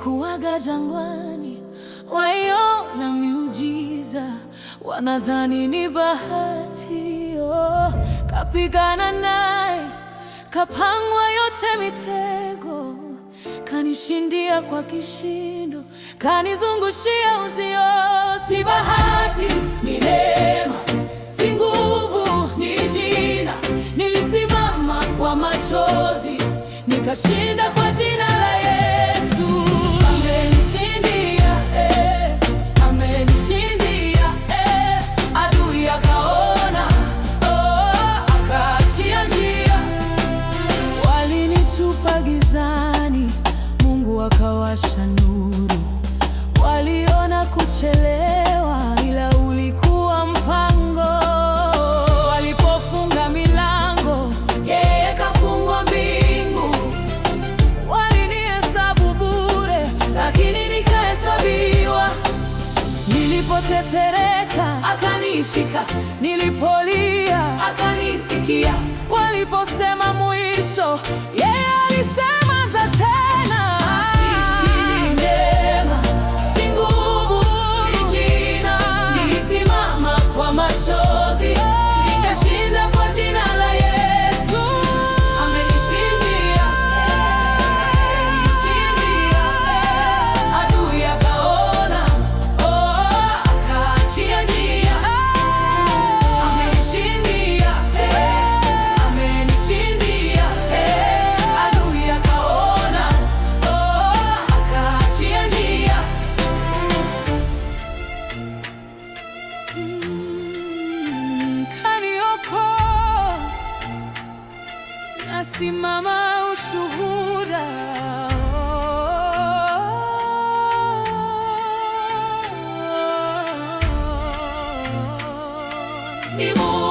Walikuwaga jangwani, waiona miujiza, wanadhani ni bahati. Oh, kapigana naye, kapangwa yote mitego, kanishindia kwa kishindo, kanizungushia uzio. Si bahati, ni neema, si nguvu, ni jina. Nilisimama kwa machozi, nikashinda kwa jina la Yesu. Amenishindia, eh, amenishindia, eh, adui akaona, oh, akaachia njia. Walinitupa gizani, Mungu akawasha nuru. Waliona kuchelewa, ila ulikuwa mpango. Walipofunga milango, yeye kafungua mbingu. Walinihesabu bure, lakini nikahesabiwa. Nilipotetereka, akanishika. Nilipolia, akanisikia. Waliposema mwisho, yeye alisema za tena. Si neema, si nguvu, ni jina. Nilisimama kwa machozi, nikashinda kwa jina la Yesu. Amenishindia, amenishindia, adui akaona, oh, akaachia njia. Amenishindia, amenishindia, adui akaona, oh, akaachia njia. Kaniokoa, nasimama ushuhuda. Ni Mungu.